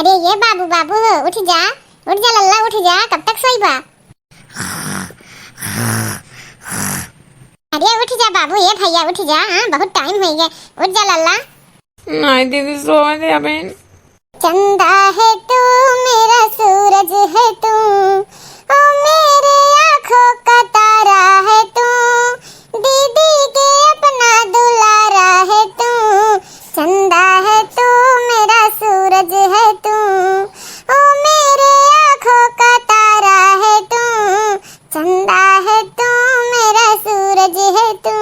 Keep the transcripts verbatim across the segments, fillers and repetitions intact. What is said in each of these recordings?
अरे ये बाबू, बाबू हो, उठ जा, उठ जा लल्ला, उठ जा, कब तक सोइबा? अरे उठ जा बाबू, ये भैया उठ जा, हाँ, बहुत टाइम होइ गया, उठ जा लल्ला। नाहीं दीदी, सोवा दे अबहिन। चंदा है तू, मेरा सूरज है तू, ओ मेरे आँखों का तारा है तू, दीदी के अपना दुलारा है तू। चंदा है तू, मेरा सूरज है तू, ओ मेरे आँखों का तारा है तू। चंदा है तू, मेरा सूरज है तू,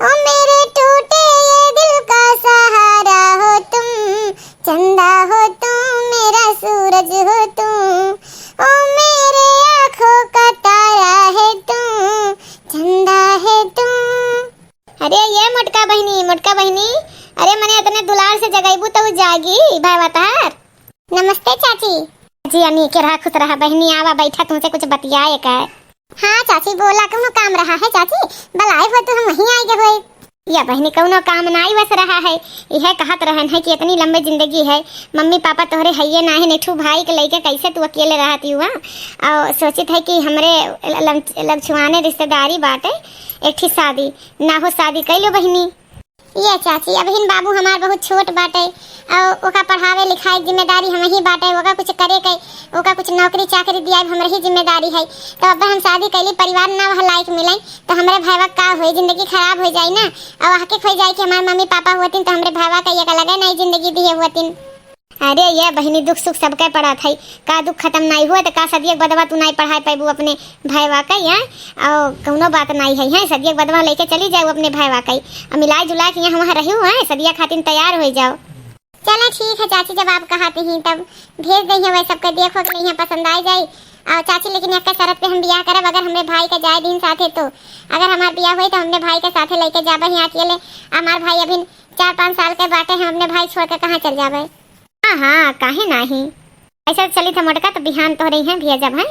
ओ मेरे टूटे ये दिल का सहारा हो तुम। चंदा हो तुम, मेरा सूरज हो तुम, ओ मेरे आँखों का तारा है तुम। चंदा है तुम। अरे ये मोटका बहिनी, मोटका बहिनी, अरे मने इतने दुलार से जगइबू त उ जागी भैया तहार। नमस्ते चाची। जी अम्मी, के रहा, खुश रहा बहिनी, आवा बैठा, तुमसे कुछ बतियाए का है। हाँ चाची बोला, कौनो काम रहा है चाची? बलाए हो तो हम वहीं आए गए होए। या बहिनी, कौनो काम नाई बस रहा है, यह कहत रहन है कि इतनी लंबी जिंदगी है, मम्मी पापा तोहरे हइये ना है, नेठू भाई के लइके कैसे तू अकेले रहती हुआ, और सोचित है कि हमरे लम-, लमछुआने रिश्तेदारी बाटे, एक ठी शादी ना हो, शादी कइ लो बहिनी। ये चाची, अबहिन बाबू हमार बहुत छोट बाटे, और ओका पढ़ावे लिखाए के जिम्मेदारी हमही बाटे, ओका कुछ करे के, ओका कुछ नौकरी चाकरी दियाए हमरे ही जिम्मेदारी है। तो अब हम शादी कैली, परिवार ना वह लायक मिले, तो हमरे भाईवा का होई, जिंदगी खराब हो जाई ना। और हके खोई जाए कि हमार मम्मी पापा होतिन तो हमरे भाईवा का एक अलगे नहीं जिंदगी दिए होतिन। अरे ये बहिनी, दुख सुख सबके पड़त है, का दुख खत्म नाई हुआ, तो का सदिया के बदवा तू नाई पढ़ाए पैबू अपने भाईवा के, हैं? और कौनो बात नाई है, हैं? सदिया के बदवा लेके चली जाओ अपने भाईवा के, और मिलाए जुलाए के यहाँ वहाँ रही हुआ है, सदिया खातिर तैयार हो जाओ। चला ठीक है चाची, जब आप कहती हैं तब भेज दे हैं, वह सबके देखो के लिए पसंद आ जाए। और चाची लेकिन एक शरत पे हम बियाह करब, अगर हमरे भाई का जाए दिन साथे तो, अगर हमार बियाह होई तो हमरे भाई के साथे लेके जाबे हैं अकेले। हमार भाई अभी चार पाँच साल के बाटे, हम अपने भाई छोड़ के कहाँ चल जाबे? हाँ, हाँ, काहे नाही? ऐसा चलित है मोटका, तो बिहान तोहरे इहाँ भेजब है,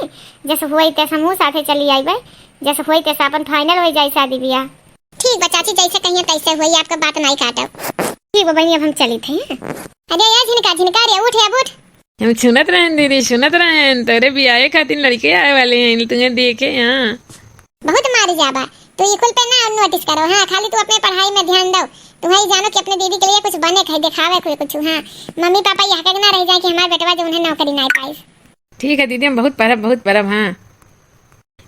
जस होई तस हमहूँ साथे चली आइबे, जस होई तस अपन final हो जाए शादी बियाह। ठीक बा चाची, जैसे कहिए तैसे होई, आपका बात नहीं काटब। ठीक बा बहिनी, अब हम चलित है। अरे या झिनका, झिनका रे, उठ या, उठ। हम सुनत रहन दीदी, सुनत रहन, तोरे बियाहे खातिर लड़के आए वाले हैं, तुम्हें देखे यहाँ। बहुत मारी जाबा। तू ई कुल पे ना notice करो, हाँ, खाली तू अपने पढ़ाई में ध्यान दो। तुम्हें ई जानो कि अपने दीदी के लिए कुछ बने के है, दिखावे के कुछ, हाँ। मम्मी पापा यह के ना रह जाए कि हमार बेटवा जो उन्हें नौकरी ना पाइस। ठीक है दीदी, हम बहुत पढ़ब, बहुत पढ़ब, हाँ।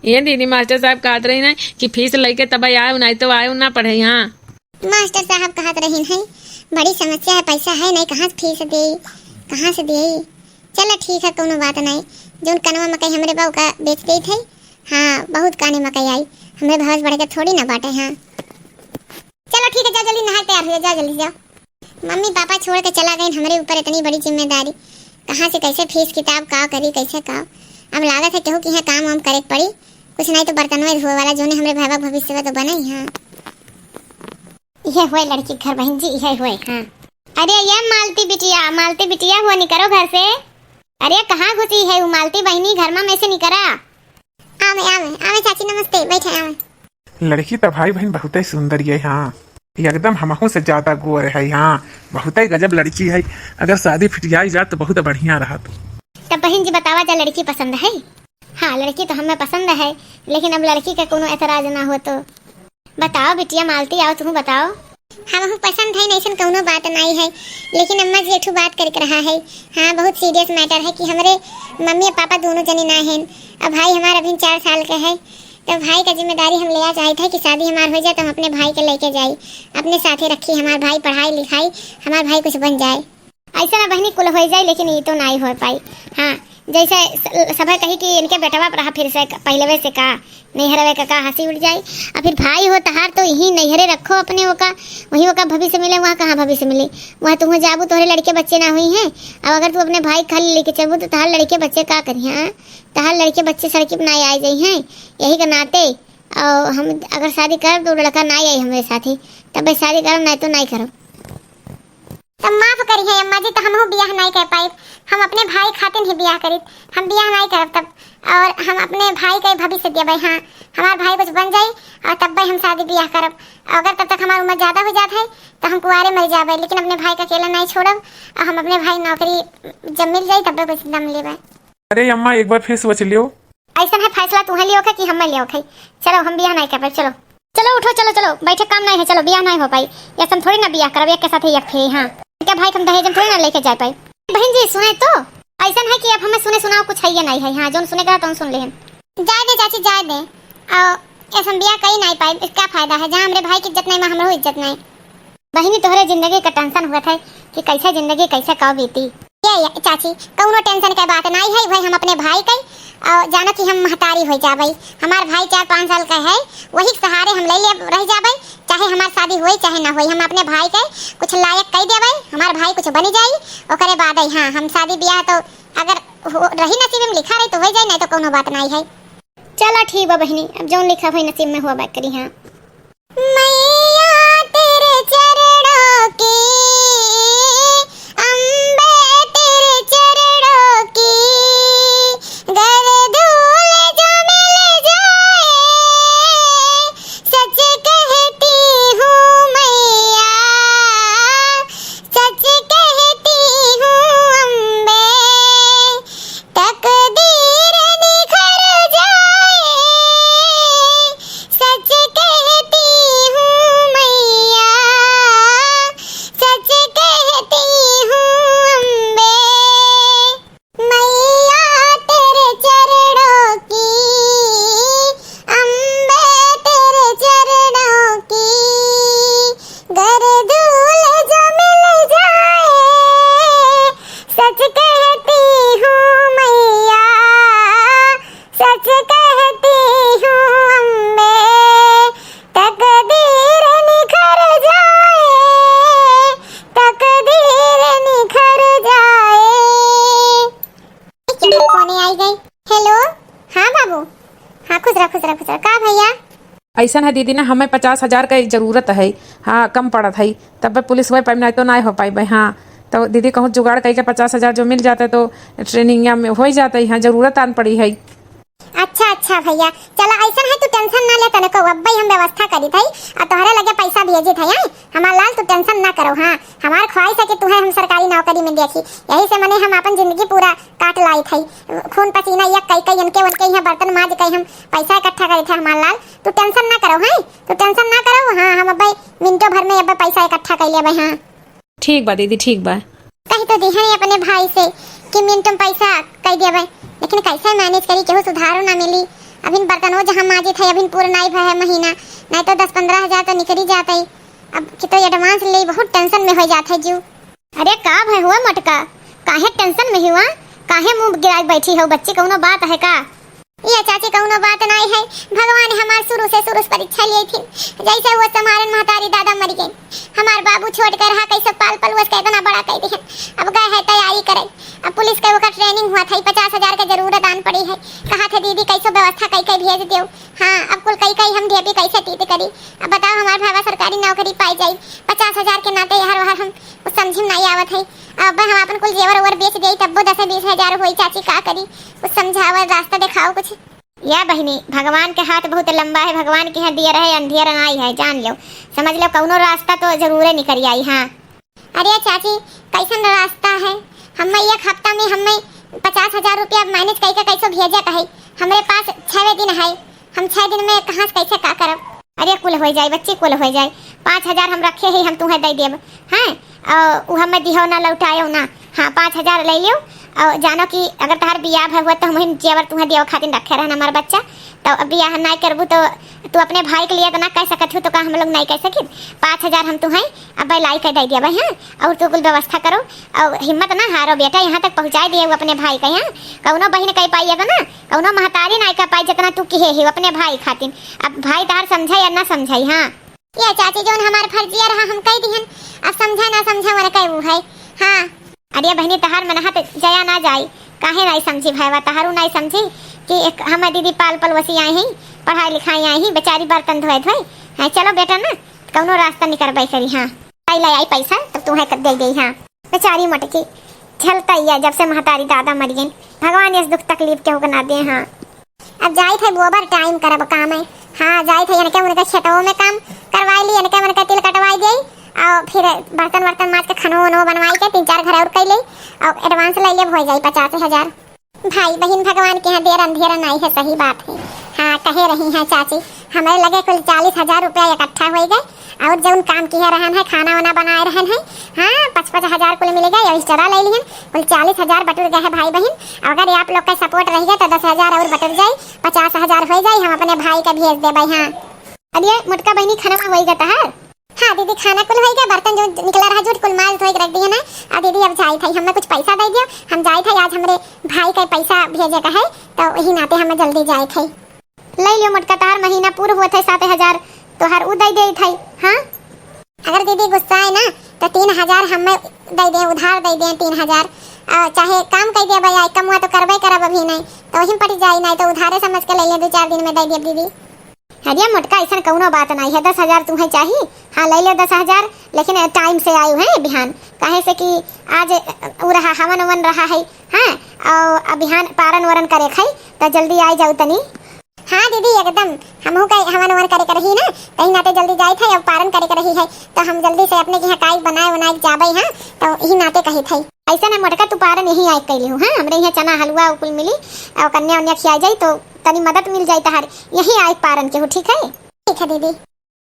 ये दीदी, मास्टर साहब कहत रही ना कि फीस लेके तब आए, नहीं तो आए ना पढ़े, हाँ। मास्टर साहब कहत रही नहीं, बड़ी समस्या है, पैसा है नहीं, कहाँ से फीस दे, कहाँ से दे? चलो ठीक है, कोनो बात नहीं, जोन कनवा मकई हमरे बा ओका बेच देत है, हाँ, बहुत काने मकई आई, हमरे भैंस बढ़ के थोड़ी ना बाटे, हाँ। चलो ठीक है, जा जल्दी नहा के तैयार हो जा, जा जल्दी जा। मम्मी पापा छोड़ के चला गए, हमरे ऊपर इतनी बड़ी जिम्मेदारी, कहाँ से कैसे फीस किताब का करी, कैसे का। अब लागत है केहू के यहाँ काम वाम करे के पड़ी, कुछ नहीं तो बर्तनवे धोए वाला, जोने हमरे भाई का भविष्य तो बने ही, हाँ। यह हुए लड़की घर बहन जी, यह हुए, हाँ। अरे ये मालती बिटिया, मालती बिटिया हुआ निकरो घर से। अरे कहाँ घुसी है वो मालती बहनी, घर में से निकरा। आवे, आवे, आवे चाची, नमस्ते, बैठे, आवे। लड़की त भाई बहन बहुते सुंदर ये, हाँ, एकदम हमहू से ज्यादा गोर है, हाँ, बहुते गजब लड़की है। अगर शादी फिटियाई जात तो बहुत बढ़िया रहत। तब बहन जी बतावा जा, लड़की पसंद है? हाँ, लड़की तो हमें पसंद है, लेकिन अब लड़की का कोनो एतराज ना हो तो। बताओ बिटिया मालती, आओ तुम बताओ। हमहू पसंद है, ऐसन कौनो बात नाई है, लेकिन अम्मा जी एक ठो बात करे के रहा है। हाँ, बहुत serious matter है कि हमरे मम्मी और पापा दोनों जने ना हैं। अब भाई हमार अभी चार साल के है, तो भाई का जिम्मेदारी हम लेना चाहिए था कि शादी हमार हो जाए तो हम अपने भाई के लेके जाई, अपने साथे रखी, हमार भाई पढ़ाई लिखाई, हमार भाई कुछ बन जाए। ऐसे ना बहनी कुल हो जाए, लेकिन ये तो नाई हो पाई। हाँ, जैसे स-, सभे कही कि इनके बेटवा पर रहा फिर से क-, पहलवे से का, नैहरवे का, का हंसी उड़ जाए। और फिर भाई हो तहार तो यही नैहरे रखो अपने ओका, वहीं ओका भविष्य मिले, वहाँ कहाँ भविष्य मिले? वहाँ तुम जाबू तोहरे लड़के बच्चे ना हुई हैं। अब अगर तू अपने भाई खाली लेके चलबू तो तहार लड़के बच्चे का करी, हाँ? तहार लड़के बच्चे सड़की पर ना आ जाई हैं, यही के नाते। और हम अगर शादी करब तो लड़का ना आई हमरे साथे, तब शादी करब, नहीं तो नहीं करब। तब माफ करी है अम्मा जी, तो हमहू बियाह नहीं कर पाइब। हम अपने भाई खातिर ही बियाह करित, हम बियाह नहीं करब। तब और हम अपने भाई का ही भविष्य देबै। हाँ, हमार भाई कुछ बन जाई और तब्बे हम शादी ब्याह करब। अगर तब तक हमार उम्र ज्यादा हो जात है तो हम कुआरे मर जाबै, लेकिन अपने भाई का अकेला नहीं छोड़ब। और हम अपने भाई नौकरी जब मिल जाई तब्बे कुछ दम लेबै। अरे अम्मा, एक बार फिर सोच लियो। ऐसन है फैसला तुहे लियो के कि हमें लियो के? चलो, हम बियाह नहीं करबै, चलो। चलो उठो, चलो, चलो, बैठे काम नहीं है, चलो बियाह नहीं हो पाई। ऐसन थोड़ी ना बियाह करब एक के साथ ही एक फिरी, हाँ। क्या भाई हम दहेज में थोड़ी ना लेके जा पाई। बहन जी सुने तो, ऐसन है कि अब हमें सुने सुनाओ कुछ है ये नहीं है, हाँ, जोन सुने के रहा तो सुन लेहन। जाए दे चाची, जाए दे। और ऐसन बियाह कहीं नहीं पाई, इसका फायदा है, जहाँ हमरे भाई की इज्जत नहीं, वहाँ हमरो इज्जत नहीं। बहिनी, तोहरे जिंदगी का टेंशन होत है कि कैसे जिंदगी, कैसे कब बीती। ये, ये, चाची, कौनो टेंशन के बात नाई है, भाई हम अपने भाई के, और जानो कि हम महतारी हो जाबे। हमार भाई चार पाँच साल का है, वही के सहारे हम ले ले रह जाबे, चाहे हमार शादी होई चाहे ना होई, हम अपने भाई के कुछ लायक कई देबे, हमार भाई कुछ बनी जाई, ओकरे बाद ही, हाँ, हम शादी ब्याह तो अगर हो, रही नसीब में लिखा रही तो हो जाई, नहीं तो कौनो बात नाई है। चला ठीक बा बहिनी, अब जौन लिखा होई नसीब में हुआ बात करी, हाँ। मैया तेरे चरणों की, अम्बे तेरे चरणों की, गर धूल जो मिल जाए, सच कहती हूँ मैया, सच कहती हूँ अम्बे, तकदीर निखर जाए, सच कहती हूँ मैया, सच कहती हूँ अम्बे। मैया तेरे चरणों की, अम्बे तेरे चरणों की, गर धूल जो मिल जाए, सच कहती हूँ मैया, सच कहती हूँ अम्बे, तकदीर निखर जाए, तकदीर निखर जाए। केकर फोन आई गई? हेलो, हाँ बाबू, हाँ, खुश रह, खुश रह, खुश रह। का भैया? ऐसन है दीदी ना, हमें पचास हजार का जरूरत है। हाँ, कम पड़त है, तब पुलिस हो पाई, नहीं तो नहीं हो पाई। हाँ, तो दीदी कहूँ जुगाड़ कई के पचास हजार जो मिल जाते तो ट्रेनिंग में हो जाते। हाँ, जरूरत आन पड़ी है। अच्छा, अच्छा भैया, चला ऐसन है, तू टेंशन ना ले तनको, अब्बे हम व्यवस्था करी थई, आ तोहरे लगे पैसा भेजी थई, हैं? हमार लाल, तू टेंशन ना करो। हाँ, हमार ख्वाहिश है कि तुहे हम सरकारी नौकरी में देखी, यही से मने हम अपन जिंदगी पूरा काट लाई थई, खून पसीना एक कई कई इनके उनके यहाँ बर्तन माज कई हम पैसा इकट्ठा करे थे। हमार लाल, तू टेंशन ना करो, हैं? तू टेंशन ना करो। हाँ, हम अब्बे मिनटों भर में अब्बे पैसा इकट्ठा कर लेबे। हाँ, ठीक बा दीदी, ठीक बा। कही तो दिहन अपने भाई से कि मिनट में पैसा कई देबे, लेकिन कैसे मैनेज करी, केहू सुधारो ना मिली। अभिन बर्तनो जहाँ माजित है, अभिन पूरा नाई भय है महीना, नहीं तो दस पन्द्रह हजार तो निकली जात है। अब कि तो एडवांस ले, बहुत टेंशन में हो जात है जीव। अरे का भय हुआ मोटका, काहे टेंशन में हुआ, काहे मुंह गिराए बैठी हो बच्ची, कौनो बात है का? ये चाची कौनो बात नाई है, भगवान हमार शुरू से शुरू से परीक्षा लिए थी, जैसे वो हमारे महतारी दादा मर गए, हमार बाबू छोड़ के रहा, कैसे पाल पलवस के इतना बड़ा कर दिहन। अब गए है तैयारी करे, अब पुलिस के ओकर ट्रेनिंग हुआ था, पचास हजार के जरूरत आन पड़ी है, कहा थे दीदी कैसे व्यवस्था कई कई भेज दियो। हाँ, अब कुल कई कई हम ढेपी कैसे तीत करी। अब बताओ हमार भावा सरकारी नौकरी पाई जाई, पचास हजार के नाते यार वहार हम कुछ समझ में नहीं आवत है। अब हम अपन कुल जेवर ओवर बेच देई तब्बो दस बीस हजार होई। चाची का करी, कुछ समझावा, रास्ता दिखाओ कुछ। या बहिनी, भगवान के हाथ बहुत लंबा है, भगवान के यहाँ दिया रहे अंधियर नाई है, जान लो, समझ लो कौनो रास्ता तो जरूरे निकल आई। हाँ। अरे चाची, कैसन रास्ता है? हमें एक हफ्ता में हमें पचास हजार रुपया मैनेज करके कैसो भेजे का है, हमरे पास छवे दिन है, हम छह दिन में कहाँ से कैसे का करब? अरे कुल हो जाए बच्ची, कुल हो जाए, पाँच हजार हम रखे ही, हम तुम्हें दे देब, हैं? और उ हमें दिहो ना लौटायो ना। हाँ, पाँच हजार ले लियो। और जानो कि अगर तहार बियाह भय हुआ तो हम वही जेवर तुम्हें दियो खातिर रखे रहन हमार बच्चा। तो अब बियाह ना करबू तो तू अपने भाई के लिए तो ना कह सकत हो, तो का हम लोग नहीं कह सकित? पाँच हजार हम तुम्हें अब लाई के दे दिया भाई, हाँ? और तू कुल व्यवस्था करो और हिम्मत ना हारो बेटा, यहाँ तक पहुँचाए दिए अपने भाई का। यहाँ कौनो बहिन कह पाइए तो ना, कौनो महतारी ना कह पाई जितना तू किहे ही अपने भाई खातिर। अब भाई तार समझाई या ना समझाई, हाँ? ये चाची, जौन हमार फर्जिया रहा, हम कह दिहन, अब समझा ना समझा, वन कह वो है। हाँ। अरे बहिनी, तहार मनहत जया ना जाई, काहे नाई समझी भयवा, तहारू नाई समझी कि एक हमर दीदी पाल पलवसी आई ही, पढ़ाई लिखाई आई ही, बेचारी बर्तन धोए धोए। हाँ, चलो बेटा ना, कौनो रास्ता निकरबे करी। हाँ, पाई ले आई पैसा, तब तुम्हें कर दे गई। हाँ, बेचारी मटकी, झेलता ही है, जब से महतारी दादा मरि गइन। भगवान यस दुख तकलीफ केहू के ना दे। हाँ, अब जाइत है, ओवर टाइम करब काम है। हाँ, जाइत है, इनके उनके खेतवो में काम करवाइ ली, इनके उनके तिल कटवाइ देई, और फिर बर्तन वर्तन माज के खानो उनो बनवाइ के तीन चार घर और कइ लेई, और एडवांस लइ लेब, होइ जाई पचास हजार। भाई बहिन भगवान के यहाँ देर अंधेर नाई है, सही बात है। हाँ, कहे रही हैं चाची, हमरे लगे कुल चालीस हजार रुपया इकट्ठा होइ गए, और जउन काम किहे रहन है, खाना वाना बनाए रहन है, हाँ, पच पच हजार कुल मिल गए, एक्स्ट्रा लइ लिहन, कुल चालीस हजार बटुर गए है भाई बहिन। अगर आप लोग का सपोर्ट रहि गए तो दस हजार और बटुर जाई, पचास हजार होइ जाई, हम अपने भाई का भेज देबै। हाँ, अरे मोटका बहिनी, खनवा होइ गए तहार? हाँ दीदी, खाना कुल होइ गए, बर्तन जो निकला रहा जूठ कुल माज धोइ के रख दिहे ना। अब दीदी अब जाइत है, हमें कुछ पैसा दइ दियो, हम जाइत है, आज हमरे भाई का पैसा भेजे का है, तो वही नाते हमें जल्दी जाइत है। लइ लियो मोटका, तहार महीना पूर होत है, सात हजार तोहार उ दइ देइत है। हाँ, अगर दीदी गुस्सा है ना तो तीन हजार हमें दइ दे, उधार दइ दे तीन हजार, और चाहे काम कइ देबे, आई कमुआ तो करबे करब अभी नहीं, तो वही में पटि जाई, नहीं तो उधारे समझ के लइ ले, दो चार दिन में दइ देब दीदी। अरे मोटका, अइसन कउनो बात नाई है, दस हजार तुहैं चाही, हाँ, लइ लेव दस हजार, लेकिन टाइम से आयु है बिहान, काहे से कि आज उ रहा, हवन उवन रहा है, हाँ, और अब बिहान पारन वरन करे खाई, तो जल्दी आइ जाउ तनी। हाँ दीदी, एकदम, हमहू का हवन उवन करे के रही ना, तही नाते जल्दी जाइत है, अब पारन करे के रही है, तो हम जल्दी से अपने के यहाँ काई बनाए उनाए के जाबे, हाँ, तो यही नाते कहित है। अइसन है मोटका, तू पारन यहीं आइ कइ लिहू, हाँ, हमरे यहाँ चना हलवा उ कुल मिली, और कन्या उन्या खियाइ जाई, तो तनी मदद मिल जाई तहार, यहीं आइ पारन केहू, ठीक है? ठीक है दीदी।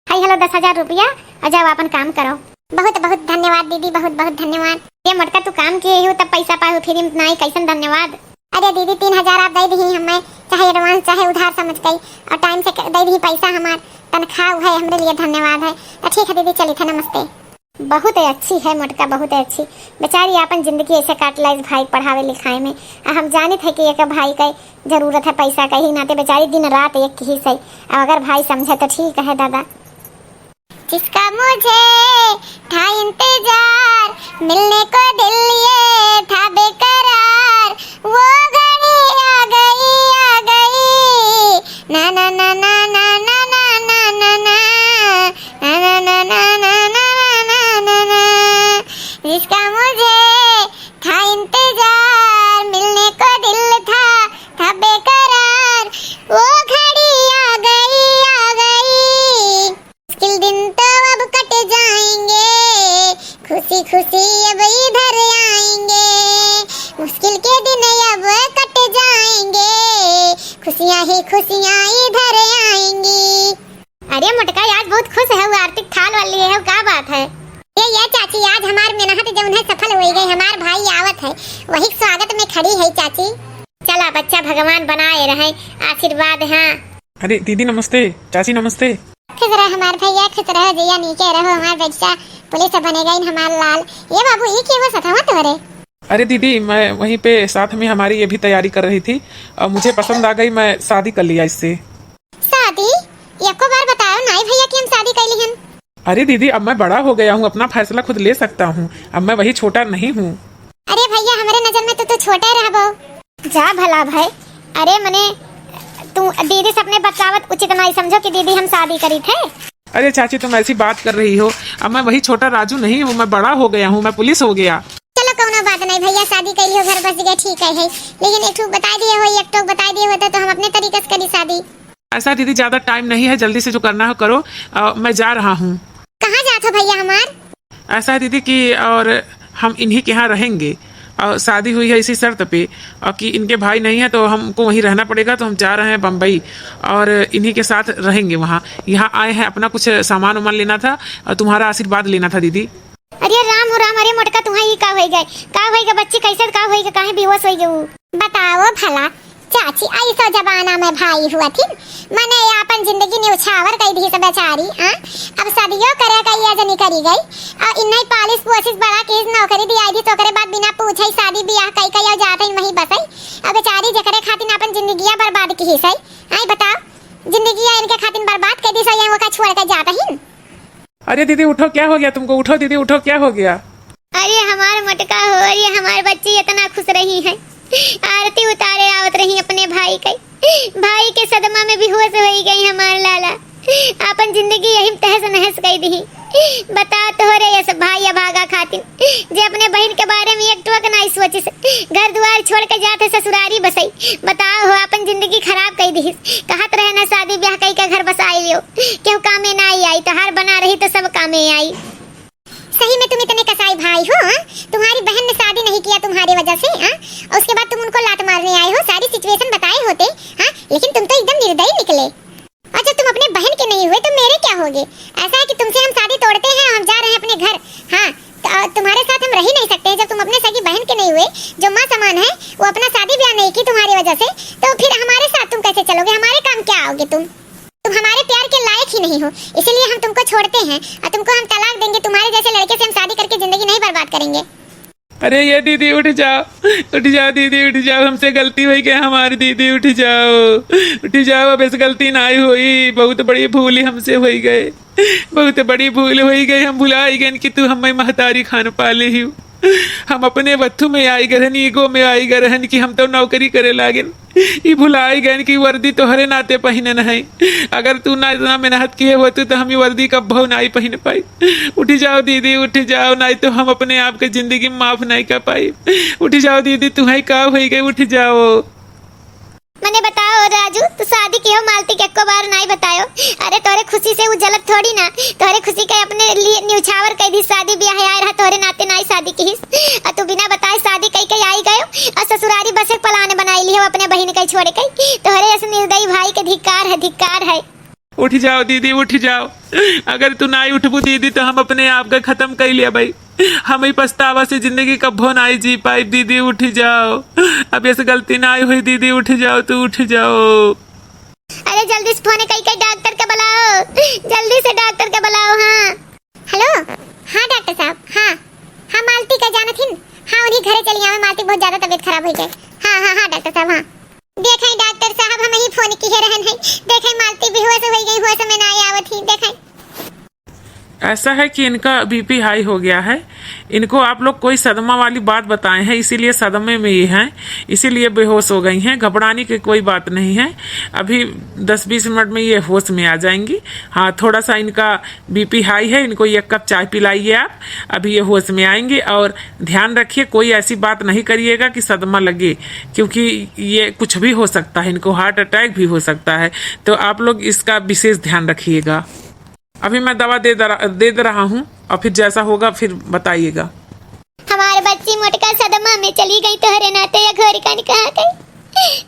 हाय, हेलो, दस हजार रुपया, और जाओ आपन काम करो। बहुत बहुत धन्यवाद दीदी, बहुत बहुत धन्यवाद। ये मोटका, तू काम किहे हो तब पैसा पाए हो, फ्री में नाई, कैसन धन्यवाद? अरे दीदी, तीन हजार आप दइ दिही हमें, चाहे एडवांस चाहे उधार समझ के, और टाइम से क-, दइ दिही पैसा, हमार तनख्वाह है, हमरे लिए धन्यवाद है। तो ठीक है दीदी, चलित है, नमस्ते। बहुत ही अच्छी है मोटका, बहुत ही अच्छी। बेचारी आपन जिंदगी ऐसे काट लाइस भाई पढ़ावे लिखाए में। आ हम जानित है कि एक भाई का जरूरत है पैसा का, ही नाते बेचारी दिन रात एक ही सही। अब अगर भाई समझे तो ठीक है दादा। जिसका मुझे था इंतजार, मिलने को दिल ये था बेकरार, वो घड़ी आ गई, आ गई। ना, ना, ना। जिसका मुझे था इंतजार, मिलने को दिल था, था बेकरार, वो घड़ी आ गई, आ गई। मुश्किल दिन तो अब कट जाएंगे, खुशी खुशी अब इधर आएंगे। मुश्किल के दिन अब कट जाएंगे, खुशियाँ ही खुशियाँ इधर आएंगी। अरे मोटका, आज बहुत खुश है, वो आरती थाल वाली है, का बात है? ये, ये चाची, आज हमार मेहनत जौन है सफल होइ गई, हमार भाई आवत है, वही स्वागत में खड़ी है चाची। चला बच्चा, भगवान बनाए रहे आशीर्वाद। हाँ। अरे दीदी नमस्ते, चाची नमस्ते। खुश रह हमार भैया, खुश रह जइया, नीके रहो हमार बच्चा, पुलिस बने गई हमार लाल। ये बाबू, ये के वो सथवा तोहरे? अरे दीदी, मैं वहीं पे साथ में हमारी ये भी तैयारी कर रही थी और मुझे पसंद आ गई, मैं शादी कर लिया इससे। शादी? एको बार बतायो नाई भैया कि हम शादी कैली हन। अरे दीदी, अब मैं बड़ा हो गया हूँ, अपना फैसला खुद ले सकता हूँ, अब मैं वही छोटा नहीं हूँ। अरे भैया, हमरे नजर में तो तू छोटे रहबो। जा भला भाई। अरे मने, तू दीदी से अपने बतलावत उचित नाई समझो कि दीदी हम शादी करी थे। अरे चाची, तुम ऐसी बात कर रही हो, अब मैं वही छोटा राजू नहीं हूँ, मैं बड़ा हो गया हूँ, मैं पुलिस हो गया। चलो कौनो बात नहीं भैया, शादी कैली हो, घर बस गए, ठीक है, है। लेकिन एक ठो बताई दिए हो, एक ठो बताई दिए होते तो हम अपने तरीके से करी शादी। ऐसा है दीदी, ज्यादा टाइम नहीं है, जल्दी से जो करना हो करो। अ, मैं जा रहा हूँ। कहाँ जात हो भैया हमार? ऐसा है दीदी कि और हम इन्हीं के यहाँ रहेंगे और शादी हुई है इसी शर्त पे, और कि इनके भाई नहीं है तो हमको वहीं रहना पड़ेगा, तो हम जा रहे हैं बम्बई और इन्हीं के साथ रहेंगे वहाँ। यहाँ आए हैं, अपना कुछ सामान वामान लेना था और तुम्हारा आशीर्वाद लेना था दीदी। अरे राम हो राम, अरे मोटका, तुहा ई का होई गए? का होई गए बच्ची, कैसे का होई गए, काहे बेहोश होई गए ऊ? बताओ भला चाची, ऐसा जमाना में भाई हुआ थी, मने आपन जिंदगी न्यौछावर कई दी सब बेचारी, हाँ? अब शादियो करे का ये जनी करी गई, और इन्हें पालिस पोसिस बड़ा कीस, नौकरी दिया दी, तो ओकरे बाद बिना पूछे ही शादी ब्याह कई कई और जात ही वहीं बसई। अब बेचारी जेकरे खातिर आपन जिंदगिया बर्बाद की सही, आई बताओ, जिंदगिया इनके खातिर बर्बाद कर दी सही, वो का छोड़ के जात ही। अरे दीदी उठो, क्या हो गया तुमको? उठो दीदी उठो, क्या हो गया? अरे हमार मोटका हो, अरे हमार बच्ची इतना खुश रही है, आरती उतारे आवत रही अपने भाई के, भाई के सदमा में बेहोश होई गई हमार लाला, आपन जिंदगी यही में तहस नहस कर दी। बताओ तोहरे यस भाई अभागा खातिन, जे अपने बहिन के बारे में एक टोक नाई सोचिस, घर दुआर छोड़ के जात है ससुरारी बसई। बताओ हो, आपन जिंदगी खराब कई दिहिस। कहत रहे ना शादी ब्याह कई के घर बसाई लियो, केहू कामे नाई आई, तोहार बना रही तो सब कामे आई। सही में तुम इतने कसाई भाई हो, हाँ? तुम्हारी बहन ने शादी नहीं किया तुम्हारे वजह से, हाँ? और उसके बाद तुम उनको लात मारने आए हो, सारी situation बताए होते, हाँ? लेकिन तुम तो एकदम निर्दयी निकले। और जब तुम अपने बहन के नहीं हुए तो मेरे क्या होगे? ऐसा है कि तुमसे हम शादी तोड़ते हैं और हम जा रहे हैं अपने घर। हाँ, तो, अ, तुम्हारे साथ हम रह ही नहीं सकते हैं। जब तुम अपने सगी बहन के नहीं हुए, जो माँ समान है, वो अपना शादी ब्याह नहीं की तुम्हारी वजह से, तो फिर हमारे साथ तुम कैसे चलोगे? हमारे काम क्या आओगे तुम? तुम हमारे प्यार के लायक ही नहीं हो, इसीलिए हम तुमको छोड़ते हैं और तुमको हम तलाक देंगे। तुम्हारे जैसे लड़के से हम शादी करके जिंदगी नहीं बर्बाद करेंगे। अरे ये दीदी उठ जाओ, उठ जाओ दीदी, उठ जाओ, हमसे गलती होई गई हमारी दीदी, उठ जाओ, उठ जाओ, अब ऐसी गलती नाई होई, बहुत बड़ी भूल हमसे होई गए, बहुत बड़ी भूल होई गई, हम भुलाई गए कि तू हमें महतारी खान पाले ही। हम अपने वत्थु में आई गए रहन, ego में आई गए रहन कि हम तो नौकरी करे लागेन। ई भुलाई गएन कि वर्दी तोहरे नाते पहिनन है। अगर तू ना इतना मेहनत किए होतू तो हम ई वर्दी कब्बो नाई पहिन पाई। उठ जाओ दीदी, उठ जाओ, नाई तो हम अपने आप के जिंदगी में माफ नाई कर पाई। उठ जाओ दीदी, तुम्हें का होई गए, उठ जाओ। मने बताओ राजू, तू शादी किहो मालती के एको बार नाई बतायो। अरे तोहरे खुशी से उ जलत थोड़ी ना, तोहरे खुशी के अपने लिए न्यौछावर कई दी, शादी ब्याह आए रहा तोहरे नाते नाई शादी किहिस। आ तू बिना बताए शादी कई के आई गयो और ससुरारी बसे plan बनाई लिहो अपने बहिन के छोड़ के। तोहरे ऐसे निर्दयी भाई के धिक्कार है, धिक्कार है। उठ जाओ दीदी, उठ जाओ। अगर तू नाई उठबू दीदी तो हम अपने आप का खत्म कर लिया भाई। हम ई पछतावा से जिंदगी कब्बो नाई जी पाई दीदी, उठ जाओ। अब ऐसे गलती नाई हुई दीदी, उठ जाओ, तू उठ जाओ। अरे जल्दी से फोन कई के डॉक्टर के बुलाओ, जल्दी से डॉक्टर के बुलाओ। हाँ। हेलो, हाँ डॉक्टर साहब, हाँ, हाँ मालती का जानत हिन, हाँ उन्हीं घरे चली आवे, मालती बहुत ज्यादा तबीयत खराब हुई गए। हाँ, हाँ, हाँ डॉक्टर साहब, हाँ। देखें डॉक्टर साहब, हम ही फोन किए रहन है, देखें मालती बेहोश हुई गई, होश में ना आवत ही, देखें। ऐसा है कि इनका बीपी हाई हो गया है, इनको आप लोग कोई सदमा वाली बात बताए हैं, इसीलिए सदमे में ये हैं, इसीलिए बेहोश हो गई हैं। घबराने की कोई बात नहीं है, अभी दस बीस मिनट में ये होश में आ जाएंगी। हाँ, थोड़ा सा इनका बीपी हाई है, इनको एक कप चाय पिलाइए आप, अभी ये होश में आएंगी। और ध्यान रखिए, कोई ऐसी बात नहीं करिएगा कि सदमा लगे, क्योंकि ये कुछ भी हो सकता है, इनको हार्ट अटैक भी हो सकता है। तो आप लोग इसका विशेष ध्यान रखिएगा। अभी मैं दवा दे दरा-, दे दे रहा हूँ और फिर जैसा होगा फिर बताइएगा। हमार बच्ची मोटका सदमा में चली गई, तोहरे नाते या घोरी कान कहाँ गई?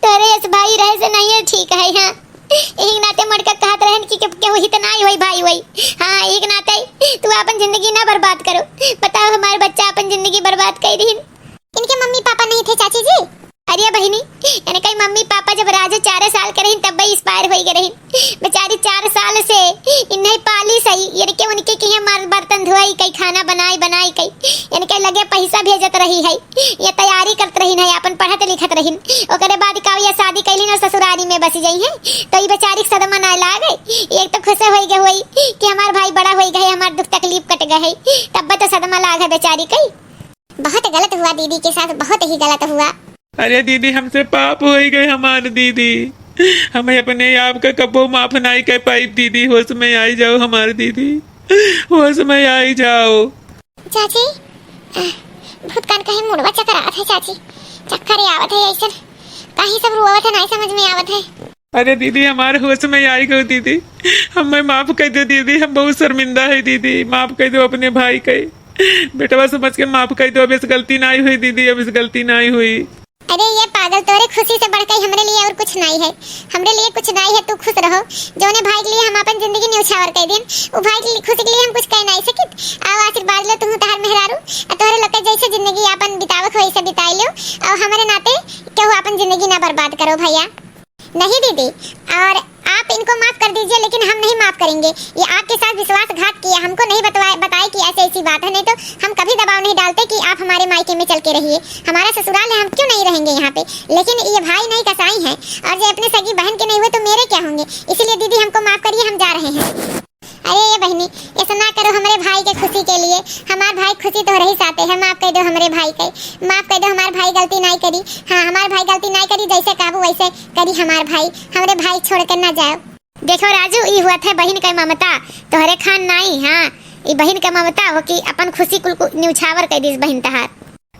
तोहरे यस भाई रहे से नहीं है, ठीक है। हाँ, एक नाते मोटका कहत रहन कि के-, केहू हित नाई होई भाई होई। हाँ, एक नाते तू आपन जिंदगी ना बर्बाद करो। बताओ, हमार बच्चा आपन जिंदगी बर्बाद कर दीन। इनके मम्मी पापा नहीं थे चाची जी? अरे बहिनी, इनके मम्मी पापा जब राजू चार साल के रहिन तब expire होई गए रहिन। बेचारी चार साल से इन्हें पाली सही, इनके उनके किहे मार बर्तन धोई कई, खाना बनाई बनाई कई, इनके लगे पैसा भेजत रही है, ये तैयारी करत रहिन है, अपन पढ़त लिखत रहिन। ओकरे बाद का ये शादी कैलिन और ससुरारी में बसी जाई है, तो ये बेचारी के सदमा ना लागे। एक तो खुश होई गए होई कि हमार भाई बड़ा होई गए, हमार दुख तकलीफ कट गए है, तब तो सदमा लाग है बेचारी कई। बहुत गलत हुआ दीदी के साथ, बहुत ही गलत हुआ। अरे दीदी, हमसे पाप होई गए हमार दीदी, हमें अपने आप का कबो माफ नाई कर पाई दीदी, होश में आई जाओ हमार दीदी, होश में आई जाओ। चाची, भूत कान कहीं मुड़वा चक्कर आवत है चाची, चक्कर ही आवत है ऐसन, कहीं सब रोवत है, नाई समझ में आवत है। अरे दीदी, हमारे होश में आई गयो दीदी, हमें माफ कर दो दीदी, हम बहुत शर्मिंदा है दीदी, माफ कर दो अपने भाई के, बेटवा समझ के माफ कर दो, अब इस गलती नाई हुई दीदी, अब इस गलती नाई हुई। अरे ये पागल, तोरे खुशी से बढ़ के हमरे लिए और कुछ नाई है, हमरे लिए कुछ नाई है, तू खुश रहो। जौने भाई के लिए हम अपन जिंदगी न्यौछावर कर दिन, वो भाई की खुशी के लिए हम कुछ कह नाई सकित। आओ आशीर्वाद लो तुम, तोहर मेहरारू, आ तोहरे लोग के जैसे जिंदगी अपन बितावत हो वैसे बिताई लो, और हमारे नाते केहू अपन जिंदगी ना बर्बाद करो भैया। नहीं दीदी, और आप इनको माफ कर दीजिए, लेकिन हम नहीं माफ करेंगे। ये आपके साथ विश्वासघात किया, हमको नहीं बतवाए, बताए कि ऐसी ऐसी बात है, नहीं तो हम कभी दबाव नहीं डालते कि आप हमारे मायके में चल के रहिए। हमारा ससुराल है, हम क्यों नहीं रहेंगे यहाँ पे? लेकिन ये भाई नहीं कसाई हैं, और ये अपने सगी बहन के नहीं हुए तो मेरे क्या होंगे? इसीलिए दीदी हमको माफ करिए, हम जा रहे हैं। अरे ये बहिनी, ऐसा ना करो हमरे भाई के खुशी के लिए। हमार भाई खुशी तोहरे ही साथे है, माफ कर दो हमरे भाई के, माफ कर दो, हमार भाई गलती नाई करी। हाँ, हमार भाई गलती नाई करी, जैसे कहबू वैसे करी हमार भाई, हमरे भाई छोड़ के ना जाओ। देखो राजू, ई हुआ थे बहिन के ममता, तोहरे खान नाई। हाँ, ई बहिन के ममता हो कि अपन खुशी कुल को न्यौछावर कइ दिस बहिन तहार।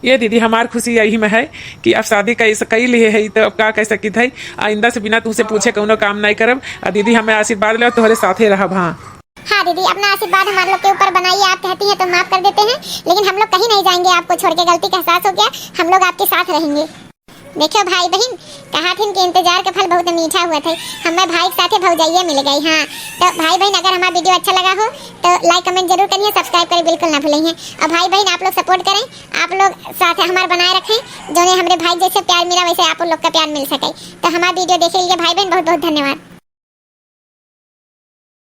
ये दीदी, हमार खुशी यही में है कि अब शादी कइ, कइ लिहे है, तो अब का कइ सकित है। आइंदा से बिना तुमसे पूछे कउनो काम नहीं करब। आ दीदी, हमें आशीर्वाद लेव, तोहरे साथे रहब। हाँ। हाँ दीदी, अपना आशीर्वाद हमारे लोग के ऊपर बनाइए। आप कहती हैं तो माफ कर देते हैं, लेकिन हम लोग कहीं नहीं जाएंगे आपको छोड़ के। गलती का एहसास हो गया, हम लोग आपके साथ रहेंगे। देखियो भाई बहिन, कहा थिन कि इंतजार का फल बहुत मीठा हुआ था। हमें भाई के साथे भौजाइया मिल गई। हाँ, तो भाई बहिन, अगर हमारा video अच्छा लगा हो तो like comment जरूर करिए, subscribe करें बिल्कुल ना भूलें। और भाई बहिन, आप लोग support करें, आप लोग साथ हमारे बनाए रखें, जो ने हमरे भाई जैसे प्यार मिला वैसे आप लोग का प्यार मिल सके। तो हमारा video देखे लिए भाई बहिन बहुत बहुत धन्यवाद।